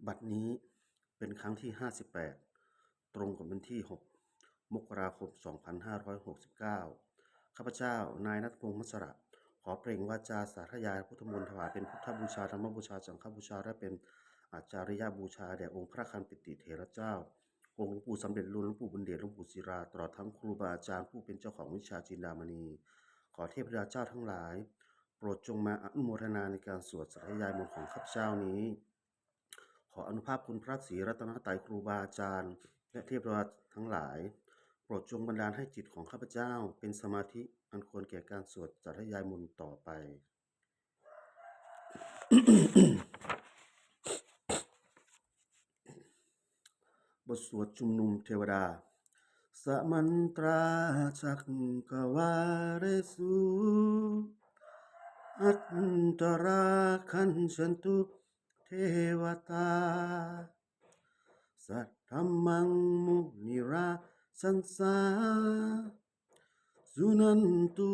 บัดนี้เป็นครั้งที่ห้าสิบแปด ตรงกับวันที่หก มกราคม สองพันห้าร้อยหกสิบเก้า ข้าพเจ้า นายณัฐพงษ์ มัสสระ ขอเปล่งวาจาสาธยายพุทธมนต์ ถวายเป็นพุทธบูชา ธรรมบูชา สังฆบูชา และเป็นอาจาริยบูชาแด่องค์พระคันปิติเถระเจ้า องค์หลวงปู่สำเร็จลุน หลวงปู่บุญเดช หลวงปู่ศิลา ตลอดทั้งครูบาอาจารย์ผู้เป็นเจ้าของวิชาจินดามณี ขอเทพเจ้าทั้งหลาย โปรดจงมาอนุโมทนาในการสวดสาธยายมนต์ของข้าพเจ้านี้ ขออานุภาพคุณพระศรีรัตนตรัย ครูบาอาจารย์ และเทพเทวาทั้งหลาย โปรดจงบันดาลให้จิตของข้าพเจ้าเป็นสมาธิอันควรแก่การสวดสาธยายมนต์ต่อไป บทสวดชุมนุมเทวดา Samantā cakkavāḷesu atrāgacchantu devatā, saddhammaṃ munirājassa suṇantu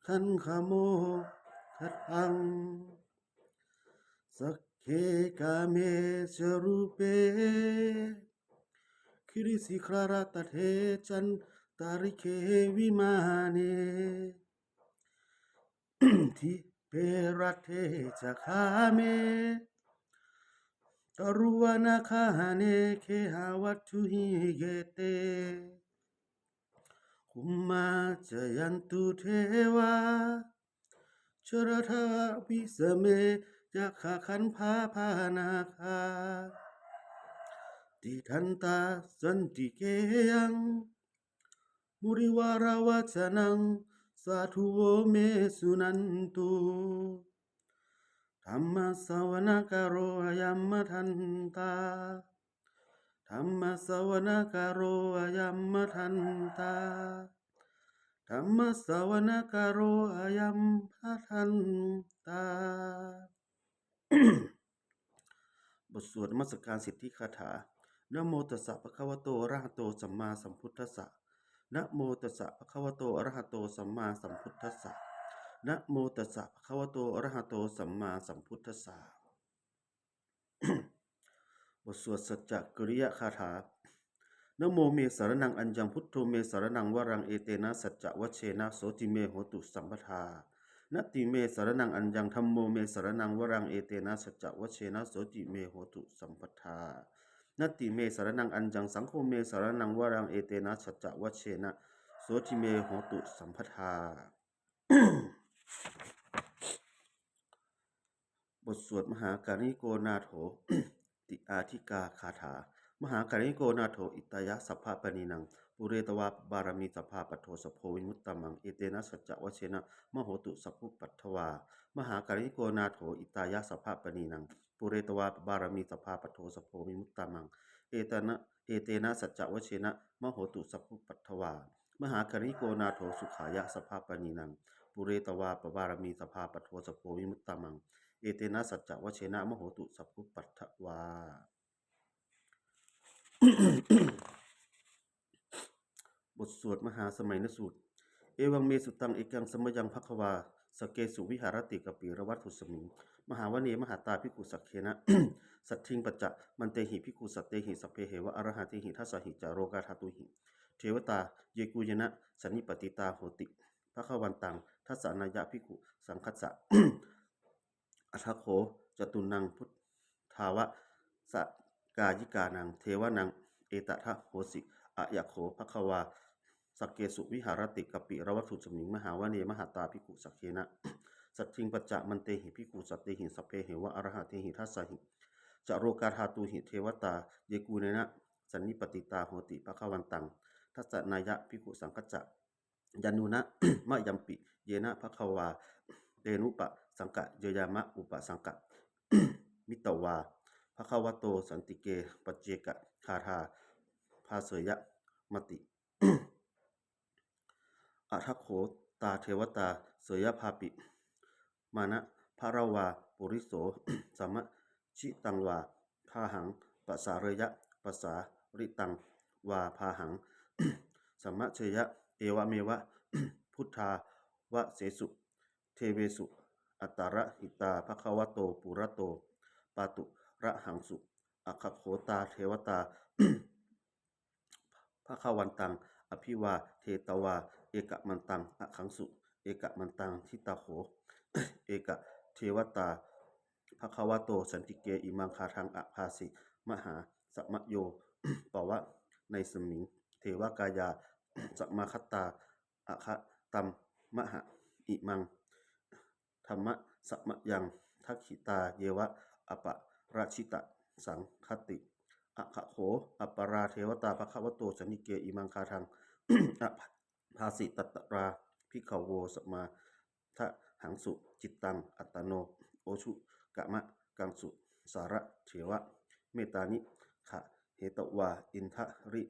saggamokkhadaṃ. Sagge kāme ca rūpe girisikharataṭe cantalikkhe vimāne, dīpe raṭṭhe ca gāme taruvanagahane gehavatthumhi khette, bhummā cāyantu devā jalathalavisame yakkhagandhabbanāgā, tiṭṭhantā santike yaṃ munivaravacanaṃ sādhavo me suṇantu. Dhammassavanakālo ayam bhadantā. Dhammassavanakālo ayam bhadantā. Dhammassavanakālo ayam bhadantā. บทสวดนมัสการสิทธิคาถา Namo tassa bhagavato arahato sammāsambuddhassa. Namo tassa bhagavato arahato sammāsambuddhassa. Namo tassa bhagavato arahato sammāsambuddhassa. บทสวดสัจจกิริยคาถา Namo me saraṇaṃ aññaṃ, buddho me saraṇaṃ varaṃ, etena saccavajjena sotthi me hotu sabbadā. Natthi me saraṇaṃ aññaṃ, dhammo me saraṇaṃ varaṃ, etena saccavajjena sotthi me hotu sabbadā. Natthi me saraṇaṃ aññaṃ, saṅgho me saraṇaṃ varaṃ, etena saccavajjena sotthi me hotu sabbadā. บทสวดมหาการณิโกนาโถ ติอาทิกาคาถา Mahākāruṇiko nātho hitāya sabbapāṇinaṃ, pūretvā pāramī sabbā patto sambodhimuttamaṃ, etena saccavajjena mā hontu sabbupaddavā. Mahākāruṇiko nātho hitāya sabbapāṇinaṃ, pūretvā pāramī sabbā patto sambodhimuttamaṃ, etena, etena saccavajjena mā hontu sabbupaddavā. Mahākāruṇiko nātho sukhāya sabbapāṇinaṃ, pūretvā pāramī sabbā patto sambodhimuttamaṃ, etena saccavajjena mā hontu sabbupaddavā. บทสวดมหาสมัยนสูตร Evaṃ me sutaṃ. Ekaṃ samayaṃ bhagavā sakkesu viharati kapilavatthusmiṃ mahāvane mahatā bhikkhusaṅghena saddhiṃ pañcamattehi bhikkhusatehi sabbeheva arahantehi. Dasahi ca lokadhātūhi devatā yebhuyyena sannipatitā honti bhagavantaṃ dassanāya bhikkhusaṅghassa. Atha kho catunnaṃ buddhāva sakāyikānaṃ devānaṃ etadahosi: Ayaṃ kho bhagavā sakkesu viharati kapilavatthusmiṃ mahāvane mahatā bhikkhusaṅghena saddhiṃ pañcamattehi bhikkhusatehi sabbeheva arahantehi. Dasahi ca lokadhātūhi devatā yebhuyyena sannipatitā honti bhagavantaṃ dassanāya bhikkhusaṅghassa. Yannūna mayampi yena bhagavā tenupasaṅkameyyāma, upasaṅkamitvā bhagavato santike paccekagāthā bhāseyyāmāti. Atha kho tā devatā seyyathāpi manasāradā puriso sammiñjitaṃ vā bāhaṃ pasāreyya, pasāritaṃ vā bāhaṃ sammiñjeyya, evameva buddhāvasesū devesu antarahitā bhagavato purato ປາຕຸລະຫັງສຸ ອາຄະໂຄຕາເທວະຕາ ພະຄະວັນຕັງ ອະພິວາເທຕະວາ ເອກະມັນຕັງ ອະຄັງສຸ ເອກະມັນຕັງ ທິຕາໂຂ ເອກະເທວະຕາ ພະຄະວະໂຕ ສັນຕິເກ ອິມັງຄາທັງ ອະພາສີ ມະຫາສະມະໂຍ ປະວະໄນສະມິງ ເທວະກາຍາ ສະມາຄັດຕາ ອະຄະຕັມມະຫະ ອິມັງ ທຳມະສະມະຍັງ ທັກຂິຕາ ເຍວະ ອະປະຣາຊິຕະສັງຄະຕິ ອະຄະໂຄ ອະປະລາເທວະຕາ ພະຄະວະໂຕ ສັນຕິເກ ອິມັງຄາທັງ ອະພາສີ ຕະຕະລາ ພິກຂະໂວ ສະມາທະຫັງສຸ ຈິດຕັງ ອັດຕະໂນ ໂອຊຸກະມະກັງສຸ ສາລະເຖວະ ເມຕານິ ຂະເຫຕະວາ ອິນທະຣິ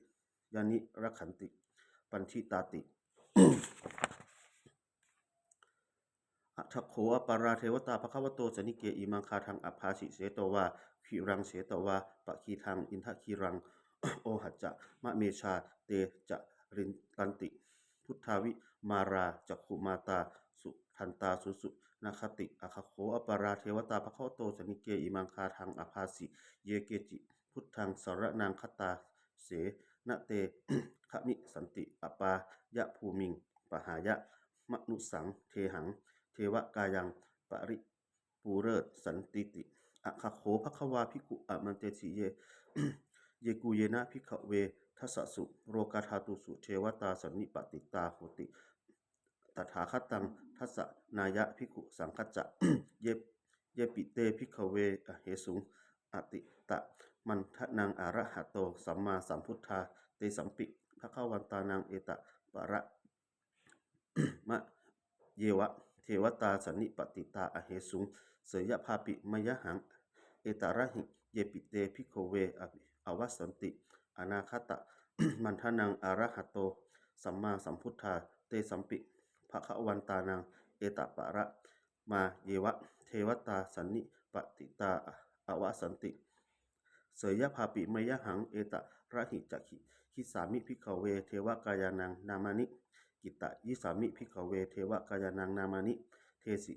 ຍານິ ລັກຂັນຕິ ປັນທິຕາຕິ ອະທະໂຂ ອະປະລາເທວະຕາ ພະຄະວະໂຕ ສັນຕິເກ ອິມັງຄາທັງ ອະພາສີ ເຊຕະວາ ຄີລັງ ເຊຕະວາ ປະຄີທັງ ອິນທະຄີລັງ ໂອຫັດຈະ ມະເມຊາ ເຕຈະລິນຕັນຕິ ພຸດທາວິມາລາ ຈັກຂຸມາຕາ ສຸທັນຕາ ສຸສຸນະຄະຕິ ອະຄະໂຂ ອະປະລາເທວະຕາ ພະຄະວະໂຕ ສັນຕິເກ ອິມັງຄາທັງ ອະພາສີ ເຢເກຈິ ພຸດທັງ ສະລະນັງ ຄັດຕາເສ ນະເຕ ຄະມິສັນຕິ ອະປາຍະພູມິງ ປະຫາຍະ ມະນຸດສັງ ເທຫັງ ເທວະກາຍັງ ປະລິ ປູເລີສັນຕິຕິ ອະຄະໂຂ ພະຄະວາ ພິກຂຸ ອະມັນເຕຕິ ເຢ ເຢກຸເຍນະ ພິກຂະເວ ທັດສະສຸ ໂລກະທາຕຸສຸ ເທວະຕາ ສັນນິປະຕິຕາ ໂຫຕິ ຕະຖາຄະຕັງ ທັດສະນາຍະ ພິກຂຸ ສັງຄັດຈະ ເຢ ເຢປິເຕ ພິກຂະເວ ອະເຫສຸງ ອະຕິຕະມັນທະນັງ ອະລະຫະໂຕ ສຳມາສຳພຸດທາ ເຕສັມປິ ພະຄະວັນຕານັງ ເອຕະປະລະ ມະເຍວະ ເທວະຕາ ສັນນິປະຕິຕາ ອະເຫສຸງ ເສຍຍະພາປິ ມະຍະຫັງ ເອຕະລະຫິ ເຢປິເຕ ພິກຂະເວ ອະ ອະວັດສັນຕິ ອະນາຄະຕະມັນທະນັງ ອະລະຫະໂຕ ສຳມາສຳພຸດທາ ເຕສັມປິ ພະຄະວັນຕານັງ ເອຕະປະລະ ມາເຍວະ ເທວະຕາ ສັນນິປະຕິຕາ ອະວະສັນຕິ ເສຍຍະພາປິ ມະຍະຫັງ ເອຕະລະຫິ ຈະຄິ ຄິສາມິ ພິກຂະເວ ເທວະກາຍານັງ ນາມານິ ກິດຕະຍິສາມິ ພິກຂະເວ ເທວະກາຍານັງ ນາມານິ ເທສິ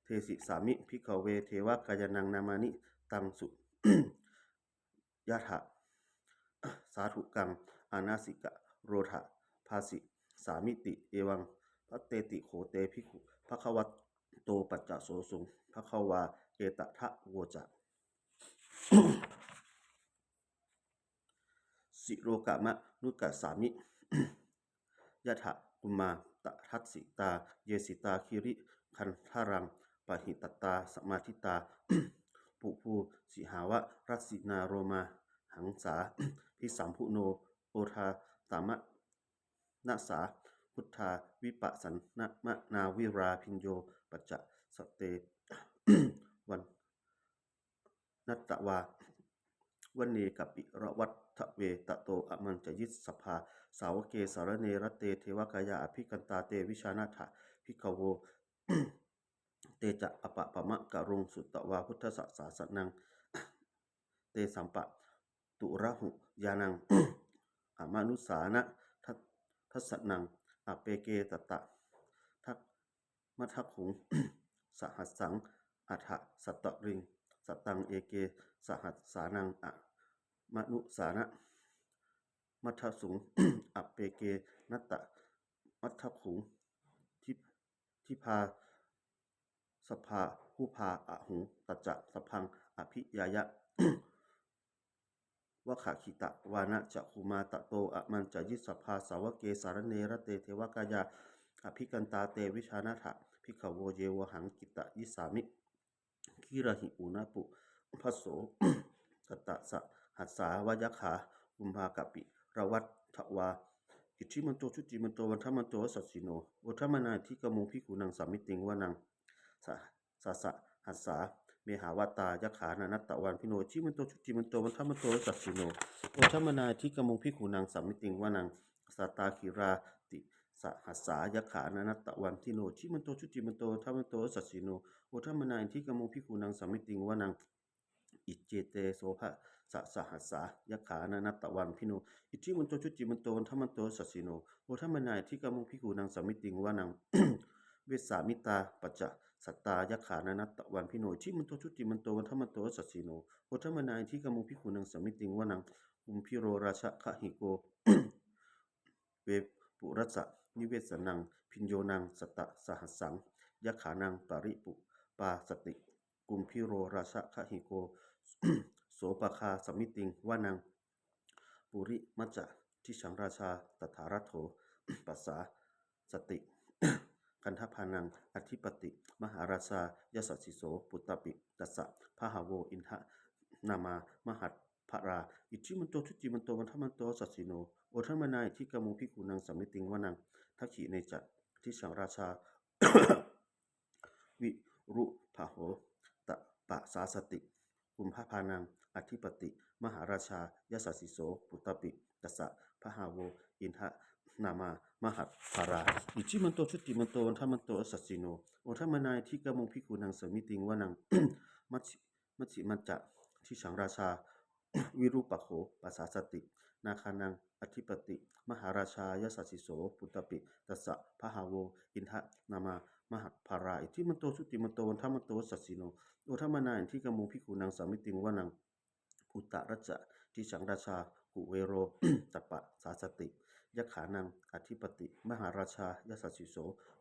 ເທສິສາມິ ພິກຂະເວ ເທວະກາຍານັງ ນາມານິ ຕັງ ສຸ ຍະຖາ ສາທຸກັງ ອານາສິກະໂຣທະ ພາສິສາມິຕິ ເອວັງ ພັດເຕຕິ ໂຂເຕ ພິກຂຸ ພະຄະວະໂຕ ປັດຈະໂສສຸງ ພະຄະວາ ເອຕະທະໂວຈະ ສິໂລກະມະນຸກະສາມິ ຍະຖາ ກຸມມາຕະທັດສິຕາ ເຢສິຕາ ຄີລິຄັນທະລັງ ປະຫິຕະຕາ ສະມາທິຕາ ປຸພູ ສິຫາວະ ຣັດສິນາ ໂລມາຫັງສາ ພິສຳພຸໂນ ໂອທາຕາມະ ນະສາ ພຸດທາ ວິປະສັນນະມະນາ ວິລາພິນໂຍ ປັດຈະສະເຕ ວັນ ນັດຕະວາ ວັນເນ ກະປິລະວັດທະເວ ຕະໂຕ ອະມັນຈະຍິດສະພາ ສາວະເກ ສາລະເນ ຣະເຕ ເທວະກາຍາ ອະພິກັນຕາ ເຕ ວິຊານາຖາ ພິກຂະໂວ ເຕຈະ ອະປະປະມະກະລຸງ ສຸຕະວາ ພຸດທະສະສາສະນັງ ເຕ ສຳປະ ຕຸຣະຫຸຍານັງ ອະມະນຸດສານະ ທັດສະນັງ ອະເປເກ ຕະຕະ ທັກ ມັດທະຂຸງ ສະຫັດສັງ ອັດຖະສັດຕະລິງ ສະຕັງ ເອເກ ສະຫັດສານັງ ອະມະນຸດສານະ ມັດທະສຸງ ອະເປເກ ນັດຕະ ມັດທະຂຸງ ທິ ທິພາ ສະພາ ຄຸພາ ອະຫຸງ ຕັດຈະ ສະພັງ ອະພິຍາຍະ ວະຂະຂີຕະວານະ ຈັກຂຸມາ ຕະໂຕ ອະມັນຈະຍິດສະພາ ສາວະເກ ສາລະເນ ຣະເຕ ເທວະກາຍາ ອະພິກັນຕາ ເຕ ວິຊານາຖາ ພິກຂະໂວ ເຍໂວຫັງ ກິດຕະຍິສາມິ ຄີລະຫິ ອຸນະປຸ ພັດໂສ ຕະຕະສະຫັດສາ ວະຍັກຂາ ກຸມພາ ກະປິລະວັດທະວາ ອິດທິມັນໂຕ ຊຸຕິມັນໂຕ ວັນທະມັນໂຕ ວັດສັດສິໂນ ໂອທັມມະນາ ອິດທິກະມຸງ ພິກຂຸນັງ ສາມິຕິງ ວະນັງ ສະ ສະສະຫັດສາ ເມຫາວະຕາ ຍັກຂາ ນານັດຕະວັນພິໂນ ອິດທິມັນໂຕ ຊຸຕິມັນໂຕ ວັນທະມັນໂຕ ວັດສັດສິໂນ ໂອທັມມະນາ ອິດທິກະມຸງ ພິກຂຸນັງ ສາມິຕິງ ວະນັງ ສະຕາຄີຣາຕິສະຫັດສາ ຍັກຂາ ນານັດຕະວັນພິໂນ ອິດທິມັນໂຕ ຊຸຕິມັນໂຕ ວັນທະມັນໂຕ ວັດສັດສິໂນ ໂອທັມມະນາ ອິດທິກະມຸງ ພິກຂຸນັງ ສາມິຕິງ ວະນັງ ອິດເຈເຕ ໂສພະສະສະຫັດສາ ຍັກຂາ ນານັດຕະວັນພິໂນ ອິດທິມັນໂຕ ຊຸຕິມັນໂຕ ວັນທະມັນໂຕ ວັດສັດສິໂນ ໂອທັມມະນາ ອິດທິກະມຸງ ພິກຂຸນັງ ສາມິຕິງ ວະນັງ ເວສາມິຕາ ປັນຈະສັດຕາ ຍັກຂາ ນານັດຕະວັນພິໂນ ອິດທິມັນໂຕ ຈຸຕິມັນໂຕ ວັດຖະມັນໂຕ ສັດສິໂນ ໂອທັມມະນາ ອິດທິກາມຸງ ພິກຂຸນັງ ສະມິຕິງ ວະນັງ ກຸມພິໂຣ ຣາຊະຄະຫິໂກ ເວປຸລັດສະ ນິເວສະນັງ ພິນໂຍນັງ ສັດຕະສະຫັດສັງ ຍັກຂານັງ ປະລິປຸປາສະຕິ ກຸມພິໂຣ ຣາຊະຄະຫິໂກ ໂສປະຄາ ສະມິຕິງ ວະນັງ ປຸລິມັດຈະ ທິສັງ ຣາຊາ ຕະຖາລັດໂຖ ປະສາສະຕິ ຄັນທະພານັງ ອະທິປະຕິ ມະຫາຣາຊາ ຍັດສະສີໂສ ປຸດຕະປິ ຕັດສະພະຫາໂວ ອິນທະນາມາ ມະຫັດພະລາ ອິດທິມັນໂຕ ຈຸຕິມັນໂຕ ວັດຖະມັນໂຕ ສັດສິໂນ ໂອທັມມະນາ ອິດທິກາມຸງ ພິກຂຸນັງ ສະມິຕິງ ວະນັງ ທັກຂິເນຈະ ທິສັງ ຣາຊາ ວິຣຸບາໂຫ ຕະປະສາສະຕິ ກຸມພະພານັງ ອະທິປະຕິ ມະຫາຣາຊາ ຍັດສະສີໂສ ປຸດຕະປິ ຕັດສະພະຫາໂວ ອິນທະນາມາ ມະຫັດພະລາ ອິດທິມັນໂຕ ຈຸຕິມັນໂຕ ວັດຖະມັນໂຕ ສັດສິໂນ ໂອທັມມະນາ ອິດທິກາມຸງ ພິກຂຸນັງ ສະມິຕິງ ວະນັງ ມັດ ມັດຊິມັດຈະ ທິສັງ ຣາຊາ ວິຣຸບາໂຫ ປະສາສະຕິ ນາຄານັງ ອະທິປະຕິ ມະຫາຣາຊາ ຍັດສະສີໂສ ປຸດຕະປິ ຕັດສະພະຫາໂວ ອິນທະນາມາ ມະຫັດພະລາ ອິດທິມັນໂຕ ຈຸຕິມັນໂຕ ວັດຖະມັນໂຕ ສັດສິໂນ ໂອທັມມະນາ ອິດທິກາມຸງ ພິກຂຸນັງ ສະມິຕິງ ວະນັງ ປຸດຕະຣັດສະ ທິສັງ ຣາຊາ ກຸເວໂຣ ຕະປະສາສະຕິ ຍັກຂານັງ ອະທິປະຕິ ມະຫາຣາຊາ ຍັດສະສີໂສ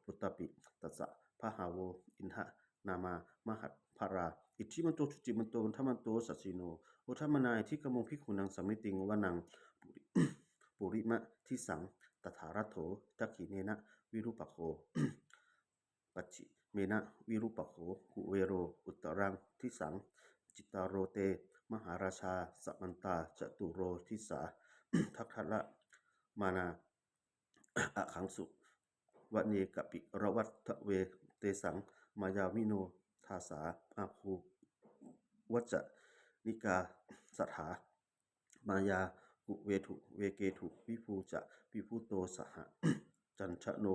ປຸດຕະປິ ຕັດສະພະຫາໂວ ອິນທະນາມາ ມະຫັດພະລາ ອິດທິມັນໂຕ ຈຸຕິມັນໂຕ ວັດຖະມັນໂຕ ສັດສິໂນ ໂອທັມມະນາ ອິດທິກາມຸງ ພິກຂຸນັງ ສະມິຕິງ ວະນັງ ປຸລິມະທິສັງ ຕະຖາລັດໂຖ ທັກຂິເນນະ ວິຣຸບາໂຫ ປັດຊິເມນະ ວິຣຸບາໂຫ ກຸເວໂຣ ອຸດຕະຣັງທິສັງ ຈິດຕາໂຣ ເຕ ມະຫາຣາຊາ ສະມັນຕາ ຈະຕຸໂຣ ທິສາ ທັກທະລະມານາ ອະຄັງສຸ ວະເນ ກະປິລະວັດທະເວ ເຕສັງ ມາຍາວິໂນ ທາສາ ອາຄູ ວັດຈະນິກາ ສະຖາ ມາຍາ ກຸເວທຸ ເວເກທຸ ວິພູຈະ ວິພູໂຕ ສະຫະ ຈັນທະໂນ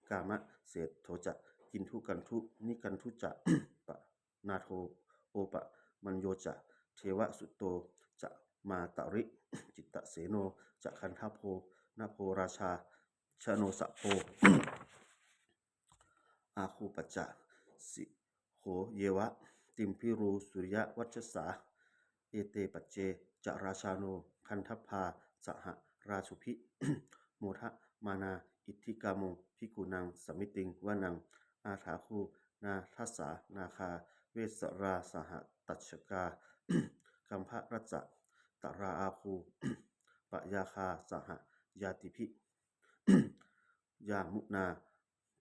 ກາມະເສດໂທຈະ ກິນທຸ ກັນທຸ ນິກັນທຸຈະ ປະນາໂທ ໂອປະມັນໂຍຈະ ເທວະສຸດໂຕ ຈະມາຕະລິ ຈິດຕະເສໂນ ຈະ ຄັນທະໂພ ນະໂພ ຣາຊາ ຊະໂນສະໂພ ອາຄູປັດຈະ ສິໂຂເຍວະ ຕິມພິຣູ ສຸລິຍະວັດຈະສາ ເອເຕປັດເຈ ຈະ ຣາຊາໂນ ຄັນທັບພາ ສະຫະຣາສຸພິ ໂມທະມານາ ອິດທິກາມຸງ ພິກຂຸນັງ ສະມິຕິງ ວະນັງ ອາຖາຄູ ນາທັດສາ ນາຄາ ເວສະລາ ສະຫະຕັດຊະກາ ກັມພະຣັດສະ ຕະລາອາຄູ ປະຍາຄາ ສະຫະຍາຕິພິ ຍາມຸນາ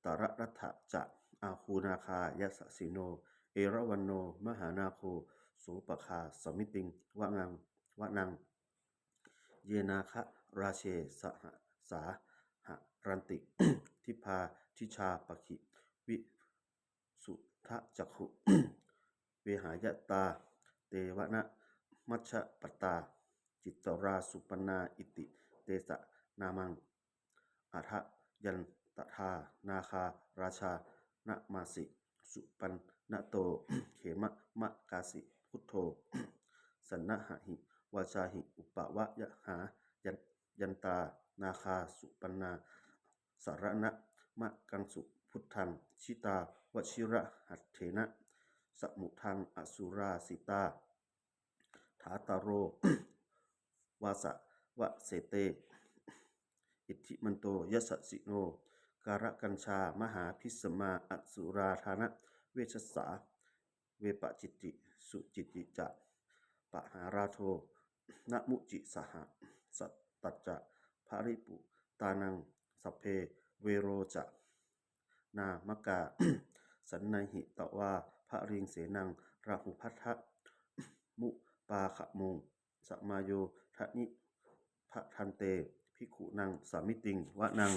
ຕະລະຣັດຖະຈະ ອາຄູນາຄາ ຍັດສະສີໂນ ເອລະວັນໂນ ມະຫານາໂຄ ໂສປະຄາ ສະມິຕິງ ວະນັງ ວະນັງ ເຍນາຄະຣາເຊ ສະຫະສາຫະຣັນຕິ ທິບພາທິຊາປະຄີ ວິ ສຸທະຈັກຂຸ ເວຫາຍະຕາ ເຕວະນະມັດຊະປະຕາ ຈິດຕະລາສຸປັນນາ ອິຕິເຕສະນາມັງ ອາທະຍັນຕະທາ ນາຄາຣາຊາ ນະມາສິ ສຸປັນນະໂຕ ເຂມະມະກາສິ ພຸດໂທ ສັນນະຫະຫິ ວາຈາຫິ ອຸປະວະຍະຫາ ຍັນ ຍັນຕາ ນາຄາ ສຸປັນນາ ສາລະນະມະກັງສຸ ພຸດທັງ ຊິຕາ ວະຊິລະຫັດເຖນະ ສະມຸທັງ ອະສຸລາສິຕາ ທາຕາໂຣ ວາສະວະເສເຕ ອິດທິມັນໂຕ ຍັດສະສິໂນ ກາລະກັນຊາ ມະຫາພິສມາ ອະສຸລາທານະ ເວຊະສາ ເວປະຈິດຕິ ສຸຈິດຕິຈະ ປະຫາລາໂທ ນະມຸຈິສະຫະ ສະຕັດຈະ ພະລິປຸຕານັງ ສັບເພ ເວໂຣຈະ ນາມະກາ ສັນໄນຫິຕະວາ ພະລິງເສນັງ ລາຫຸພັດທະ ມຸປາຄະມຸງ ສະມາໂຍທະນິ ພະທັນເຕ ພິກຂຸນັງ ສາມິຕິງ ວະນັງ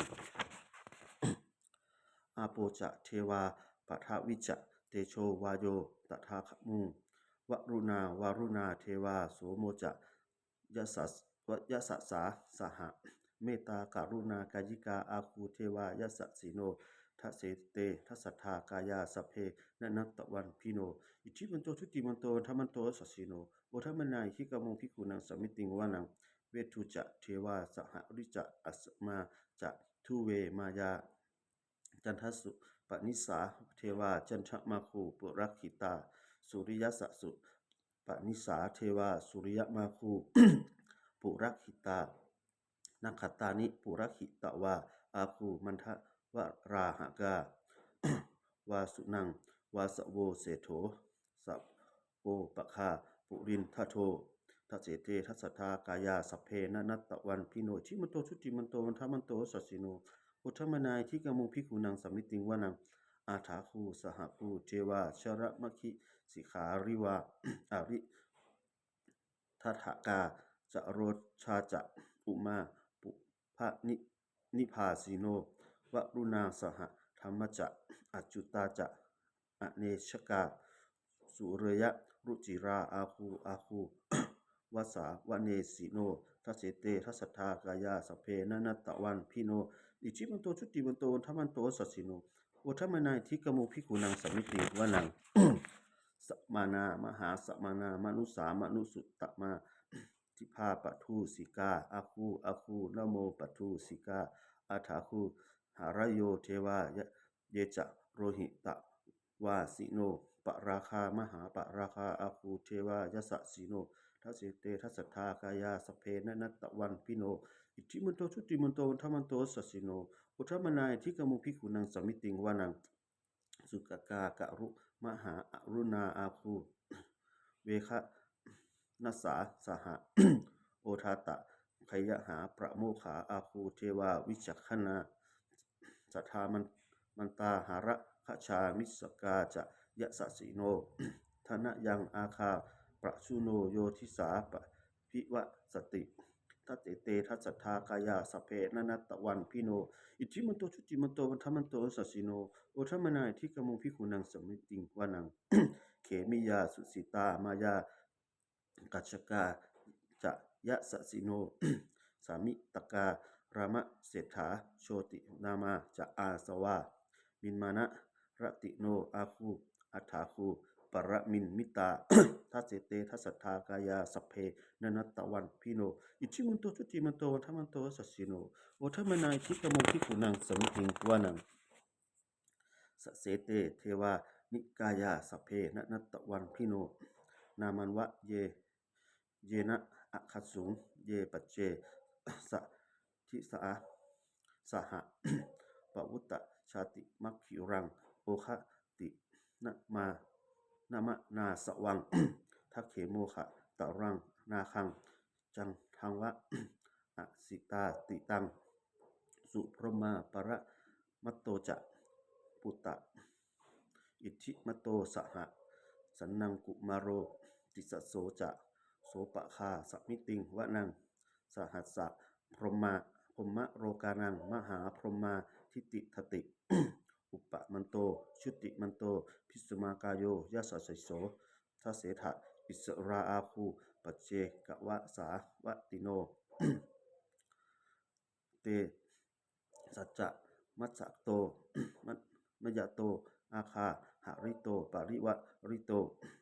ອາໂປຈະ ເທວາ ປະທະວິຈະ ເຕໂຊ ວາໂຍ ຕະທາຄະມຸງ ວະລຸນາ ວາລຸນາ ເທວາ ໂສໂມຈະ ຍະສະ ຍະສະສາ ສະຫະ ເມດຕາ ກະລຸນາ ກາຍິກາ ອາຄູ ເທວາ ຍັດສະສີໂນ ທະເສເຕ ທັດສັດທາ ກາຍາ ສັບເພ ນະນັດຕະວັນພິໂນ ອິດທິມັນໂຕ ຈຸຕິມັນໂຕ ວັນທະມັນໂຕ ວັດສະສີໂນ ໂອທັມມະນາ ອິດທິກາມຸງ ພິກຂຸນັງ ສາມິຕິງ ວະນັງ ເວທຸຈະ ເທວາ ສະຫະລິຈະ ອະສະມາຈະ ທຸເວ ມາຍາ ຈັນທະສຸ ປະນິສາເທວາ ຈັນທະມາຄູ ປຸຣະຄິຕາ ສຸລິຍະສະສຸ ປະນິສາເທວາ ສຸລິຍະມາຄູ ປຸຣະຄິຕາ ນັກຂັດຕານິ ປຸຣະຄິຕະວາ ອາຄູ ມັນທະວະຣາຫະກາ ວາສຸນັງ ວາສະໂວ ເສໂຖ ສະ ໂກປະຄາ ປຸລິນທະໂທ ທັດເສເຕ ທັດສັດທາ ກາຍາ ສັບເພ ນະນັດຕະວັນພິໂນ ອິດທິມັນໂຕ ຈຸຕິມັນໂຕ ວັນທະມັນໂຕ ສັດສິໂນ ໂອທັມມະນາ ອິດທິກາມຸງ ພິກຂຸນັງ ສະມິຕິງ ວະນັງ ອາຖາຄູ ສະຫະຄູ ເທວາ ຊະລະມະຄີ ສິຂາຣິວາ ອາຣິ ທັດຖະກາ ຈະໂຣຊາຈະ ອຸມາ ປຸພະນິ ນິພາສິໂນ ວະລຸນາ ສະຫະທຳມະຈະ ອາຈຸຕາຈະ ອະເນຊະກາ ສຸເຣຍະ ລຸຈິຣາ ອາຄູ ອາຄູ ວະສາວະເນສິໂນ ທັດເສເຕ ທັດສັດທາ ກາຍາ ສັບເພ ນະນັດຕະວັນພິໂນ ອິດທິມັນໂຕ ຈຸຕິມັນໂຕ ວັນທະມັນໂຕ ສັດສິໂນ ໂອທັມມະນາ ອິດທິກາມຸງ ພິກຂຸນັງ ສະມິຕິງ ວະນັງ ສະມະນາ ມະຫາສະມະນາ ມະນຸສາ ມະນຸສຸຕະມາ ທິພາປະທູສິກາ ອາຄູ ອາຄູ ນະໂມປະທູສິກາ ອາຖາຄູ ຫາລະໂຍ ເທວາ ເຍຈະໂລຫິຕະວາສິໂນ ປະລາຄາ ມະຫາປະລາຄາ ອາຄູ ເທວາ ຍະສະສິໂນ ທັດເສເຕ ທັດສັດທາ ກາຍາ ສັບເພ ນະນັດຕະວັນພິໂນ ອິດທິມັນໂຕ ຈຸຕິມັນໂຕ ວັນທະມັນໂຕ ສັດສິໂນ ໂອທັມມະນາ ອິດທິກາມຸງ ພິກຂຸນັງ ສະມິຕິງ ວະນັງ ສຸກະກາກະລຸມະຫາອະລຸນາ ອາຄູ ເວຄະນະສາ ສະຫະ ໂອທາຕະ ໄຄຍະຫາ ປະໂມຄາ ອາຄູ ເທວາ ວິຈັກຂະນາ ສັດທາມັນ ມັນຕາ ຫາລະຄະຊາ ມິສະກາຈະ ຍະສະສິໂນ ທະນະຍັງ ອາຄາ ປະຊຸໂນ ໂຍທິສາ ປະ ພິວະສະຕິ ທັດເສເຕ ທັດສັດທາ ກາຍາ ສັບເພ ນະນັດຕະວັນພິໂນ ອິດທິມັນໂຕ ຈຸຕິມັນໂຕ ວັນທະມັນໂຕ ສັດສິໂນ ໂອທັມມະນາ ອິດທິກາມຸງ ພິກຂຸນັງ ສະມິຕິງ ວະນັງ ເຂມິຍາ ສຸສິຕາ ມາຍາ ກັດສະກາ ຈະຍະສະສິໂນ ສາມິຕະກາ ຣາມະເສດຖາ ໂຊຕິນາມາ ຈະອາສະວາ ມິນມານະ ຣະຕິໂນ ອາຄູ ອັດຖາຄູ ປະລະມິນມິຕາ ທັດເສເຕ ທັດສັດທາ ກາຍາ ສັບເພ ນະນັດຕະວັນພິໂນ ອິດທິມັນໂຕ ຈຸຕິມັນໂຕ ວັນທະມັນໂຕ ສັດສິໂນ ໂອທັມມະນາ ອິດທິກາມຸງ ພິກຂຸນັງ ສະມິຕິງ ວະນັງ ສະເສເຕ ເທວານິກາຍາ ສັບເພ ນະນັດຕະວັນພິໂນ ນາມັນວະເຍ ເຍນະອະຄັດສຸງ ເຍປັດເຈ ສະທິສາ ສະຫະ ປະວຸດຕະຊາຕິມັກຂິລັງ ໂອຄະຕິນະມາ ນະມະນາສະວັງ ທັກເຂໂມຄະຕະລັງນາຄັງ ຈັນທັງວະ ອະສິຕາຕິຕັງ ສຸພົມມາປະລະມັດໂຕຈະ ປຸດຕະ ອິດທິມັດໂຕ ສະຫະ ສັນນັງກຸມາໂຣ ຕິສະໂສຈະ ໂສປະຄາ ສະມິຕິງ ວະນັງ ສະຫັດສະ ພົມມະ ພົມມະໂລການັງ ມະຫາພົມມາທິຕິຖະຕິ ອຸປະມັນໂຕ ຈຸຕິມັນໂຕ ພິສະມາກາໂຍ ຍະສະສິໂສ ທະເສຖະ ອິດສະລາອາຄູ ປັດເຈກະວະສາວະຕິໂນ ເຕ ສັດຈະ ມັດສະໂຕ ມັດ ມະຍະໂຕ ອາຄາຫະລິໂຕ ປະລິວະລິໂຕ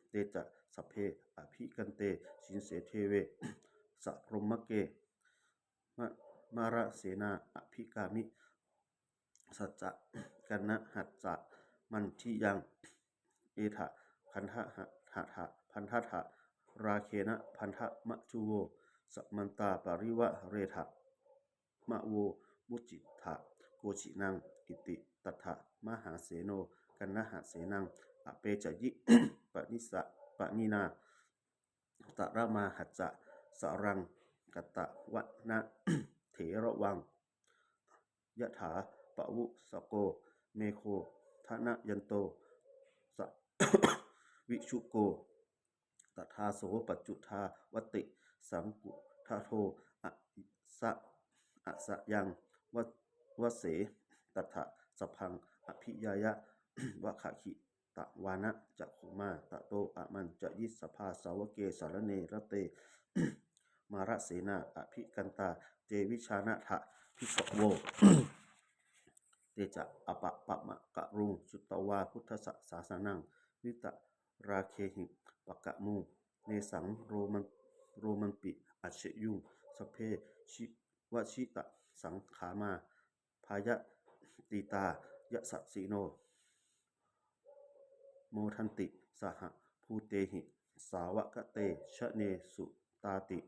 ເຕຈະ ສັບເພ ອະພິກັນເຕ ສິນເສເທເວ ສະພົມມະເກ ມະ ມາລະເສນາ ອະພິກາມິ ສັດຈະ ກັນນະຫັດສະ ມັນທິຍັງ ເອທະ ຄັນທະຫະ ຫະທະ ພັນທະທະ ລາເຄນະ ພັນທະມະຈຸໂວ ສະມັນຕາປະລິວະເຣທະ ມະໂວ ມຸດຈິທະ ໂກຊິນັງ ອິຕິຕັດຖະ ມະຫາເສໂນ ກັນນະຫະເສນັງ ອະເປຈະຍິ ປະນິສະ ປະນິນາ ຕະລະມາຫັດສະ ສະລັງກັດຕະວະນະ ເຖລະວັງ ຍະຖາປະວຸສະໂກ ເມໂຄທະນະຍັນໂຕ ສະວິຊຸໂກ ຕະທາໂສ ປັດຈຸທາວັດຕິ ສັງຄຸທະໂທ ອະສະ ອະສະຍັງ ວະ ວະເສ ຕັດຖະ ສະພັງ ອະພິຍາຍະ ວະຄະຄີຕະວານະ ຈັກຂຸມາ ຕະໂຕ ອະມັນຈະຍິ ສະພາສາວະເກ ສາລະເນ ຣະເຕ ມາລະເສນາ ອະພິກັນຕາ ເຕ ວິຊານະທະ ພິກຂະໂວ ເຕຈະ ອະປະປະມະກະລຸງ ສຸດຕະວາ ພຸດທະສະສາສະນັງ ວິຕະລາເຄຫິ ປະກະມຸງ ເນສັງ ໂຣມັນ ໂຣມັນປິ ອາເຊຍຸງ ສັບເພ ວະຊິຕະສັງຂາມາ ພາຍະຕີຕາ ຍະສະສິໂນ ໂມທັນຕິ ສະຫະພູເຕຫິ ສາວະກະເຕ ຊະເນສຸຕາຕິ